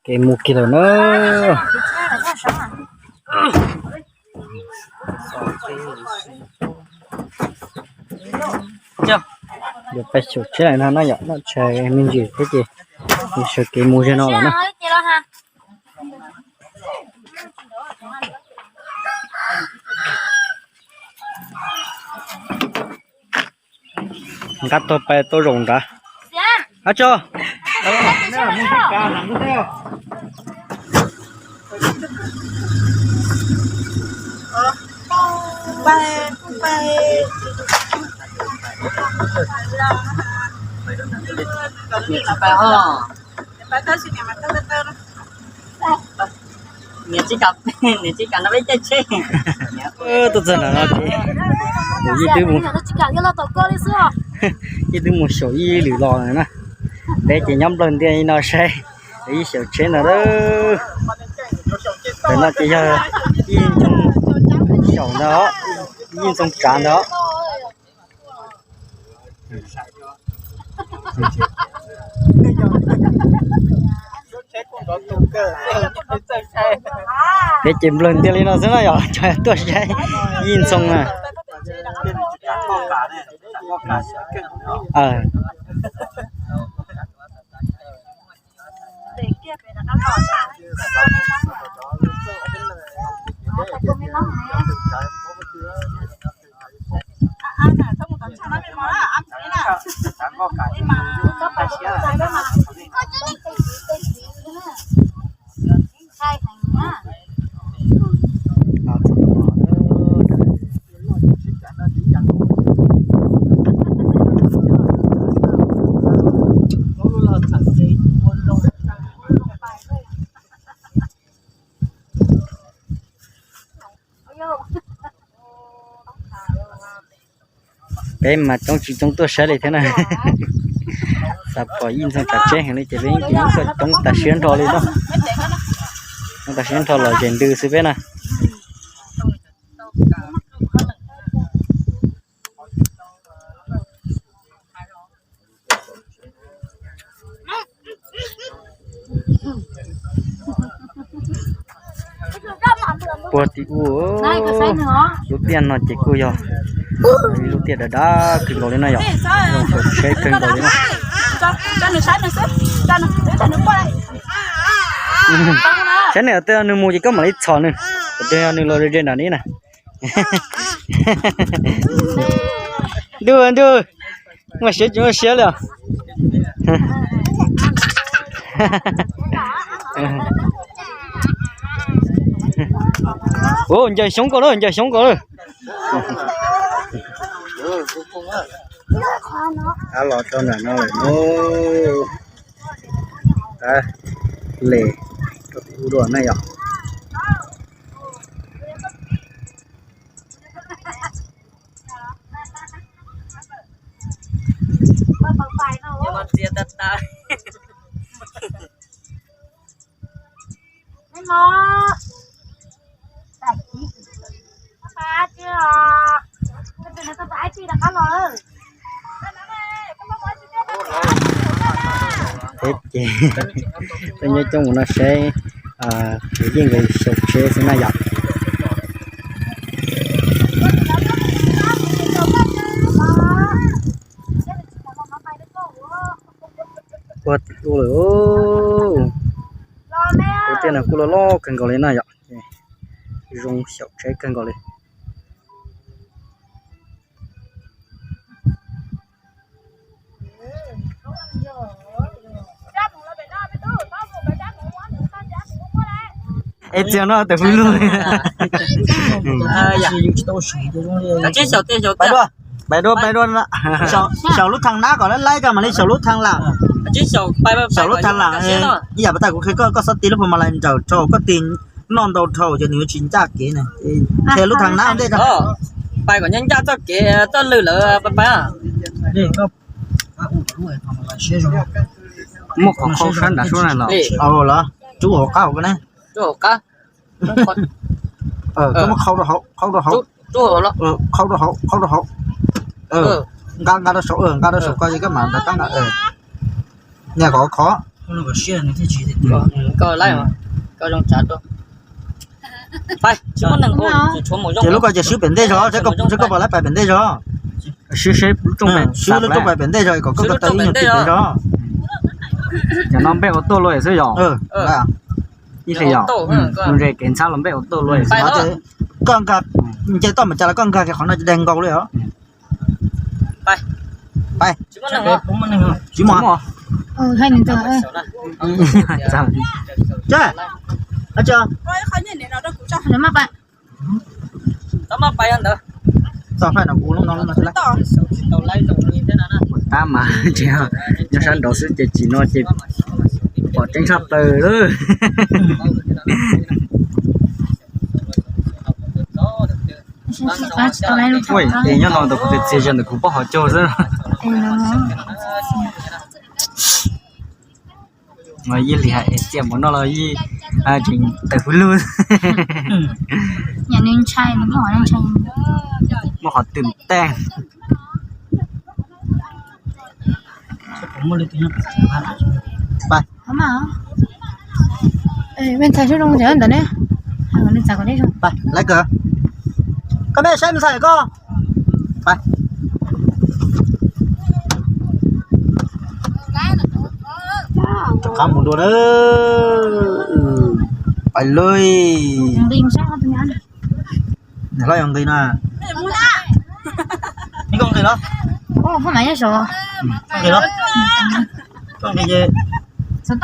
Kev mus kiag lawm na. Yuav pais xyaum tsheb lawm no na yom, noj tshais me ntsis thiab ces sawv kev mus ze no lawm na. Nqa tog pais tau zaum nrad. Ab tso. Niam tsis kam, niam tsis kam no peb caij tsheb. Tuaj txog nram no ces yeej twb mus, yeej twb mus xyaum ib lwm los na. Peb ces nyob nplawg ntiaj no saib, ib xyaum tsheb ntawd. Ntawm no ces yog ib ntxoog xyaum ntawd, ib ntxoog tsav ntawd. Peb ces nplawg ntiaj li no xwb na yom, tuaj saib ib ntxoog na. Peb mas coob tsis coob tuaj saib li thiab na. Xav pom ib ntxoog tsav tsheb heev li ces peb yeej coob tas siab nrho li no. Coob tas siab nrho los zes ntws xwb peb na. Puag tim ub, lub tiaj no ces kuj yog ib lub tiaj dav dav kawg nkaus li no yom. Zoo xyaum tsheb kawg nkaus li no. Saib nws, tej nws mus ces koj mam li txhom nws, tej nws los ze nram ni na. Ntuj ntuj, muaj siab tsis muaj siab li os. Ua ncaws xyoob koj lawm, ncaws xyoob koj lawm. Ab, los rau nram no lawm no. Ab, les rau tim ub dua na yom. Peb ces tuaj nyob coob mus no saib, kuv yeej nkawd xyaum tsheb xwb na yom. Puag tim ub lawm, lub tiaj no kuj loj loj kawg nkaus li na yom, zoo xyaum tsheb kawg nkaus li. Es txiv no tes hluas lug. Pais dua, pais dua, xyaum lub thaj nab kom laib laib koj mam li xyaum lub thaj lam. Xyaum lub thaj lam, ib yam pas tas kuv qhia koj, koj txhob tig lub pha ma lais nrawm dhau, koj tig noj ntau dhau ces nws yuav tsis ncaj kev na. Qhia lub thaj nab ntej. Pais kom ncaj ncaj txoj kev, txoj lwm lawm pais pais. Muab qhov khau sab nrad suab na los. Los rub hauv qab hauv ko na. Koj muab khau rau hauv, khau rau hauv, khau rau hauv, khau rau hauv. Nqa, nqa rau saum, nqa rau saum ko ces koj mam rov qab nqa. Nias kom khov. Koj laib, koj zoo tsav rau. Ces lub ko ces swb pem ntej zog, koj pom lawv pais pem ntej zog. Swb seb, swb lub rooj pais pem ntej zog kom koj ko taw ib nyuag tim pem zog. Cov no npej ua tuaj luaj xwb yom. Ib hlis yom, mus ze kev ntxhab los npej ua tuaj luaj. Koj nkag, nce toj mas cas los koj nkag kiag qhov no daig nkaus li os. Pais. Tsis muaj. Txog faij no kuv lub no. Tab mas nyob sab nraud xwb ces tsim no ces pom tseeb tshaj plaws lawm. Ua es nyob no ntawm kuv tus txiv, ntawm kuv pab hov caug xwb. Yij li hais tias mus no los yij tseem tawm hwv lug. Muaj qhov twm tag. Ntxhais zoo zoo ntawm ne. Lawv kawg. Koj mej saib me ntxhais koj. Rov qab mus dua na. Pais lawm. Niam hlob yog nqis no. Neb koj nqis los? Koj nqis los? Koj nqis ces ces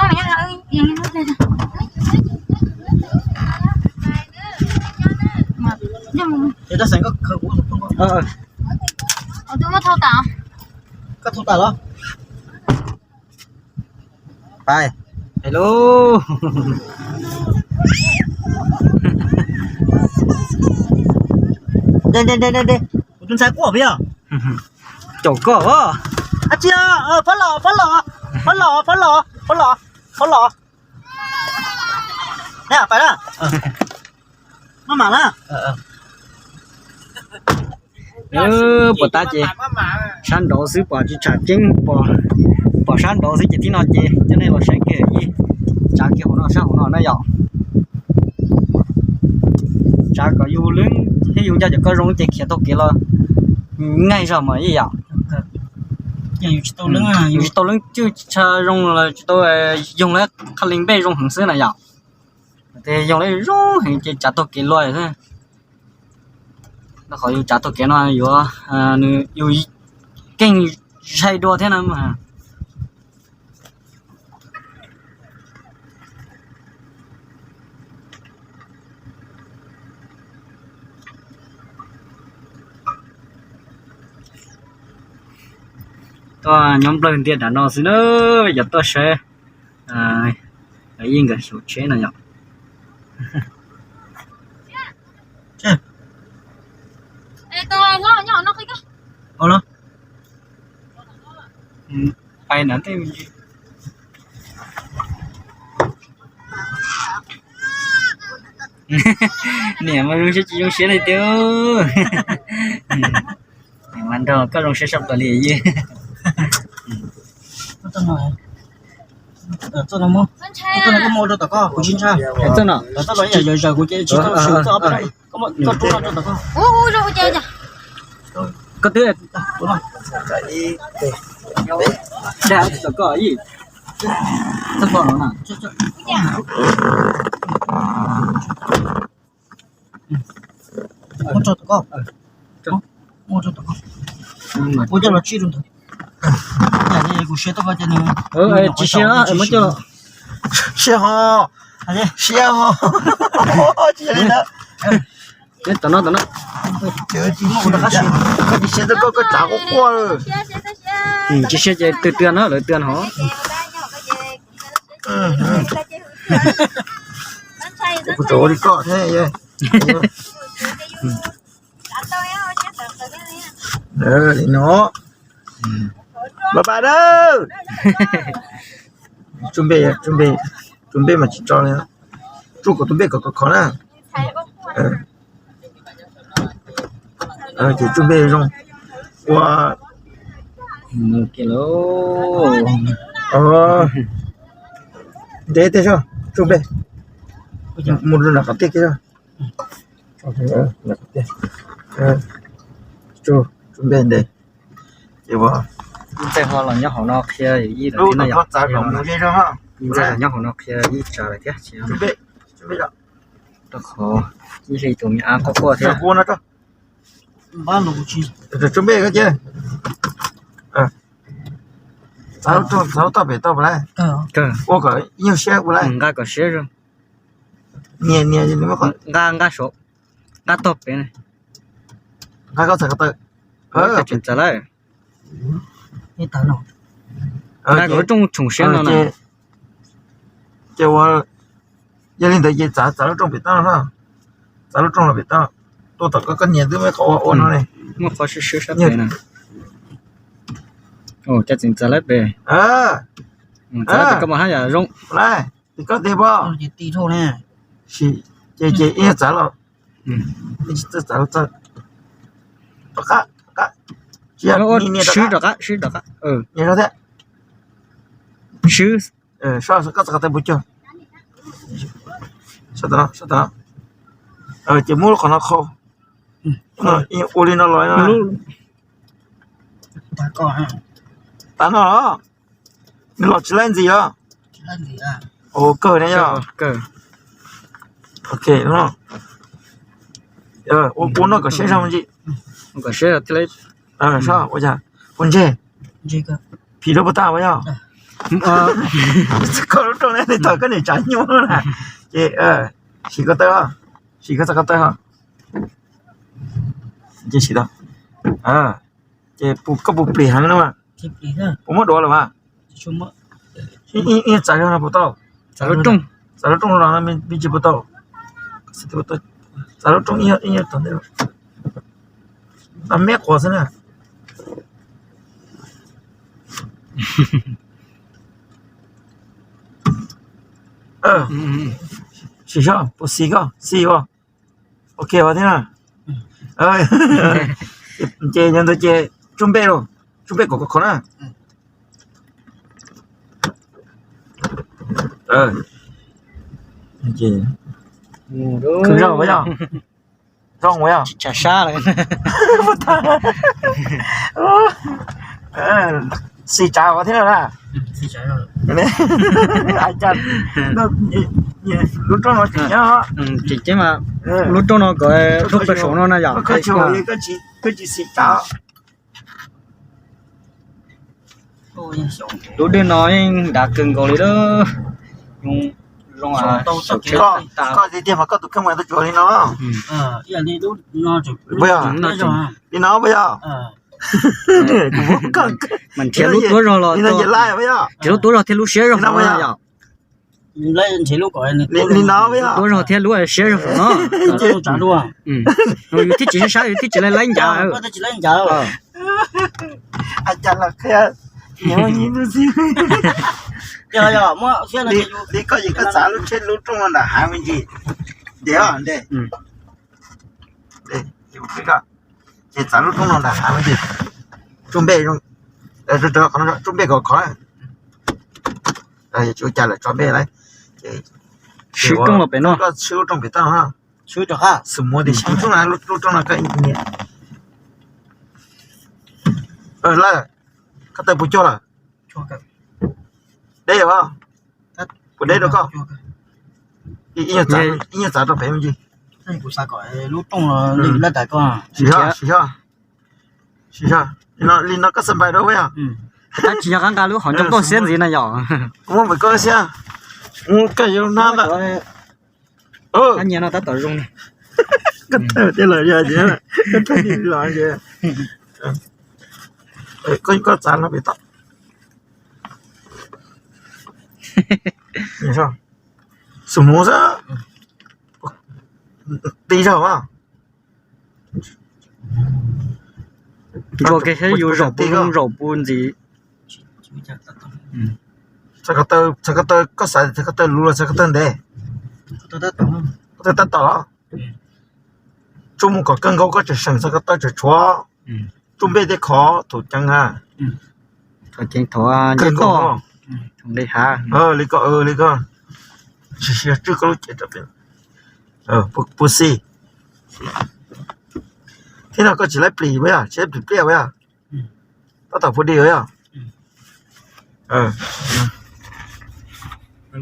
rab xeem koj khaws kuv. Koj thauj tas los? Pais, hello. Kuv tus ntxhais quaj peb os. Caum koj. Ab tsi, phab los, phab los, phab los, phab los, phab los, phab los. Neb pais na. Maj mam na. Puas tab ces sab nraud xwb pom tsis tsham ceeb, pom sab nraud xwb ces thib no ces coj nej los saib kiag ib, tsav kiag hauv no sab hauv no na yom. Tsav kom yus lwb thiab yus nco cov koj zoo ces khiav taug kev los ngaij zog mas ib yam. Yus tsis tau lwb cwj tshaj zoo los tsis tau, yoog lawv qha li npej zoo heev xwb na yom. Ces yoog lawv zoo heev ces tsav taug kev luaj xwb. Rau qhov yus tsav taug kev no yuav, nws yus keej zais dua thiab na. Tuaj nyob nplawg ntiaj nram no xwb na, yog tuaj saib yeej nkawd xyuas tsheb no yom. Pais na tej. Niam mas zoo siab tsis zoo siab li tiag. Niam mas nrog koj zoo siab sab plaws li yeej. Txoj no, txoj no, txoj no, koj twb, dag txog koj ib, txoj no na. Ua coj los tsij rau ntawd. Kuv siab tuaj ko ces nws tsis siab, muab coj los. Siab ho, siab ho. Tsis yog li ntawd. Tom no, tom no. Koj tsis siab, koj tsav quaj quaj. Tsis siab ces twg twag na, lawv twag hov. Kuv tau ua li koj thiab. Li no. Bye bye na. Tsuj npej, tsuj npej, tsuj npej mas tsis tso li. Tsuj kom tus npej kom khov khov na. Ces tsuj npej zoo. Ua, mus kiag lauj. Ntev tiag zog, tsuj npe. Mus rau nram qhov tiaj kiag zog. Tsuj npe ntev. Ces ua, ntxawg ho los nyob hauv no qhia ib lub no yom, ntxawg los nyob hauv no qhia ib tsav lawm thiab. Rau qhov ib hli tus me ab quaj quaj thiab. Tsuj npe ko ces, txav lub rooj txav lub toj pem toj puas laij? Ua kom ib nyuag siab puas laij? Nqa kom siab zog. Nias nias, nqa nqa saum, nqa tog pem, nqa koj txhais ko taw. Tseem txav lawm. Nqa kom lub rooj tshoom siab no na. Ces ua, yog li ntawd ces txav txav lub rooj pem toj no, txav lub rooj los pem toj, tuaj tom koj, koj nias twb muaj qhov ua ua no ne. Muaj qhov siab siab sab pem na. Cas tseem txav lawm pem. Txav pem koj mas haj yam zoo. Koj tes pom, ces ib nyuag txav los, txav, txav, rov qab, swb rov qab, swb rov qab, nias rau thiab, swb, koj txhais ko taw puas cuag, sab tom no, sab tom no, ces muab lub qhov no khau, ua li no los, tas no los, nws los tsis laib ntxiv os. Ua kawg ne yog. Ok, ua noj kom siab zog ntsis. Ua ntseg, phim rau puas tag ua yog. Koj lub rooj ne, thaum koj niam tsav nyuj na, ces sim ko taw, sim koj txhais ko taw. Ces koj puas plis heev no, puas muab duav lawm mas? Txav zog no puas tau? Txav lub rooj los me ntsis puas tau? Txav lub rooj ib nyuag tom ntej, me quas xwb na. Sim zog puas xis koj, xis os. Ok ua thiab na. Ces yog ntawd ces tsuj npe los, tsuj npe kom khov khov na. Zoo ua yog, zoo ua yog. Tsam sab lawm. Xis tsav ua thiab na. Lub rooj no tseem nyob, tseem ceeb mas, lub rooj no kom lub pawg saum no na yom. Koj tsis xis tsav. Lub dej no yeej dav kawg nkaus li lawm. Zoo, koj tiag tiag mas koj tus kheej mas tau tsuav li no. Li no puas yog? Mas nrhiav lub tuab zog los, nrhiav lub tuab zog thiab lub siab zog no yom. Li no, tuab zog thiab lub siab zog no. Yus thiaj tsis sab, yus thiaj tsis laib laib ncav. Li koj ces koj txav lub tsheb lub rooj no nram hav me ntsis. Ntes, ntes. Ces txav lub rooj no nram hav me ntsis. Tsuj npe, tsuj npe kom khov. Tsis ua cas lawm, tso npe lawm. Swb rooj los pem no. Koj swb lub rooj pem toj no. Xus muag tias xyov lub rooj no koj nias. Lawm, koj taw puas cuag lawm? Deb os, puas deb rau koj? Ib nyuag txav rau pem me ntsis. Sim, sim, li no koj xav npais rau puas yog? Tab tsis yog qab nqa lub hom ncoo koj siab ntxiv na yom. Muab npais koj siab, muab koj yuav hnab ntawm. Nyias no tab tom zoo. Koj tawg thiab los yog, koj tawg los ces koj txav no pem toj. Xus muag xwb. Ti zaug mas. Ntsuas kiag saib yus zaum puas zoo, zaum puas ntxiv. Txhais ko taw, koj xav txhais ko taw luv los txhais ko taw ntev? Ko taw tab tom los. Tsuj mus kom kawg nkaus koj tseem seem txhais ko taw tseem tshuav. Tsuj npej tej khov thaum ceev ha. Thaum ceev thaum nce toj, thaum nqis hav. Li ko, li ko. Tsis yog tswj koj lub cev rau pem. Puas xij? Thiab no koj tsis laib plis ua yog, tsis laib plis pliaj ua yog? Tab tom pua di ua yog?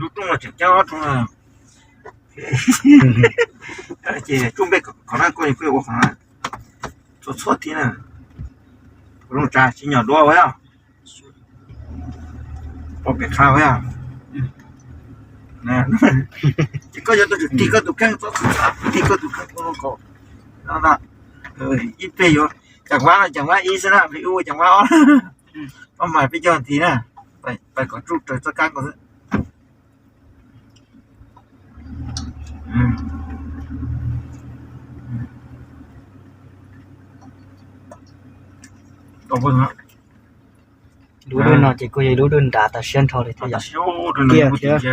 Lub rooj no tseem ceeb ob rooj na. Ces rooj npej qhov na, koj pheej ua qhov na, txhua txhua thiab na. Rooj tsa tsis nyom dua ua yog? Pom pem qha ua yog? Ces koj yuav tau tsum tig koj tus kheej, txhob tig koj tus kheej ko. Ib pliag yuav ceev vab no ceev vab ib xwb na, plig ub ceev vab ob. Ob mas peb coj tig na, pais kom tsuj raws txoj kab ko xwb. Lub dwj no ces kuj yog lub dwj nrad tas siab nrho li thiab yom. Kiag thiab.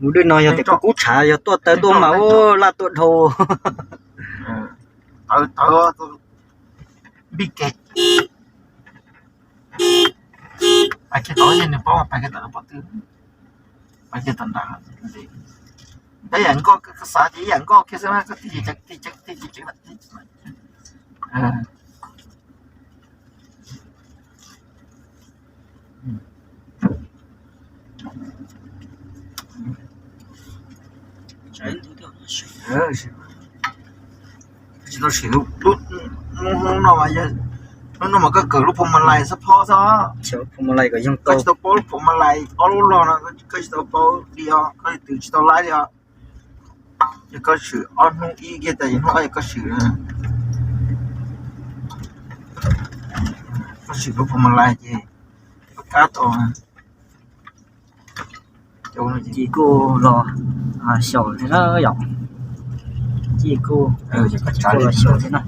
Lub dwj no yog tias kub kub tshav yog tuaj taw tuaj mas ua laj tuaj dhau. Npij ke. Pais kiag tod nws paub, pais kiag tom pob tw, pais kiag tom nrad. Ib yam nkoj, koj xav ces ib yam nkoj kiag xwb na, koj tig ceev tig ceev tig ceev. Tsis tau siv lub, lub no mas, lub no mas koj kawm lub phuam ma lais xab phob xwb. Koj tsis tau paub lub phuam ma lais ob lub log no, koj tsis tau paub li os, koj twv tsis tau laib li os. Ces koj swm ob hnub ib kiag tas hnub ob koj swm, koj swm lub phuam ma lais ces koj kab tau. Ci kuj los xyaum thiab na yom. Ci kuj los xyaum thiab na.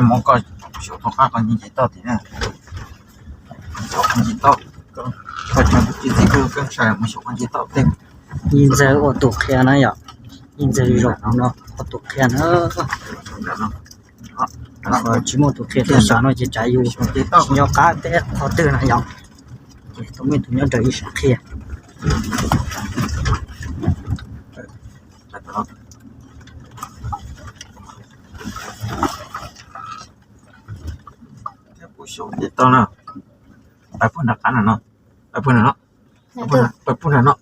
Mus koj xyaum tau qab qhov nce toj tim na. Xyaum qhov nce toj, koj tsis txij koj mus xyaum qhov nce toj tej. Ib ntxawg ua tus qhia na yom, ib ntxawg zaum no ua tus qhia na. Tsis muaj tus qhia tau saum no ces tsam yus tsis nco qab teb qhov twg na yom. Ces tau muaj tus nyob raws ib sab qhia. Pais puag nram qab no, pais puag nram no, pais puag nram no.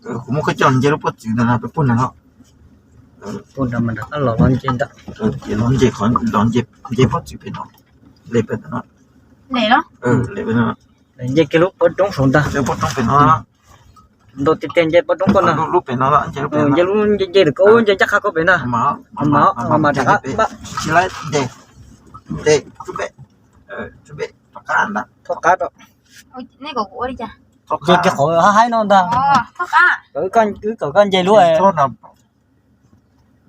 Kuv muab koj coj nce lub pob txwv ntawd no, pais puag nram no. Puag nram mas nram qab los los nce ntawd. Los nce qhov, los nce pob txwv pem no. Lem pem no. Lem pem no. Nce kiag lub pob roob saum ntag. Pob roob pem no. Ntaus tiag tiag nce pob roob koj ntag. Lub pem no, nce lub, nce lub, nce nce lawm koj, nce ncaj qha koj pem ntag. Mas mas rov qab, tsis laib nce, nce, tsub npe, tsub npe, rov qab ntag. Thoj qab rau. Nce kiag qhov haib no ntag. Wb kom koj nce lub.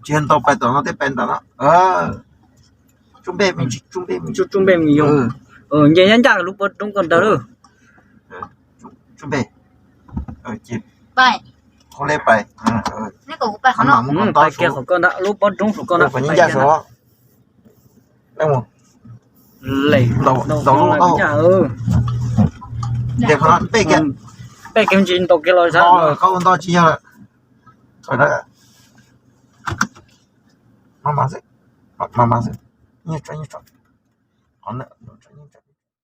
Tsis ntau pais tom no, tej pais ntawm no. Tsub npe me ntsis, tsub npe me ntsis, tsub npe me ntsis. Nce ncaj ncaj lub pob roob koj ntag lauj. Tsub npe. Qhov le pais. Pais kiag qhov koj ntag, lub pob roob saum koj ntag. Pais kiag ntag. Peb kiag ntsis ntaus kiag los xwb.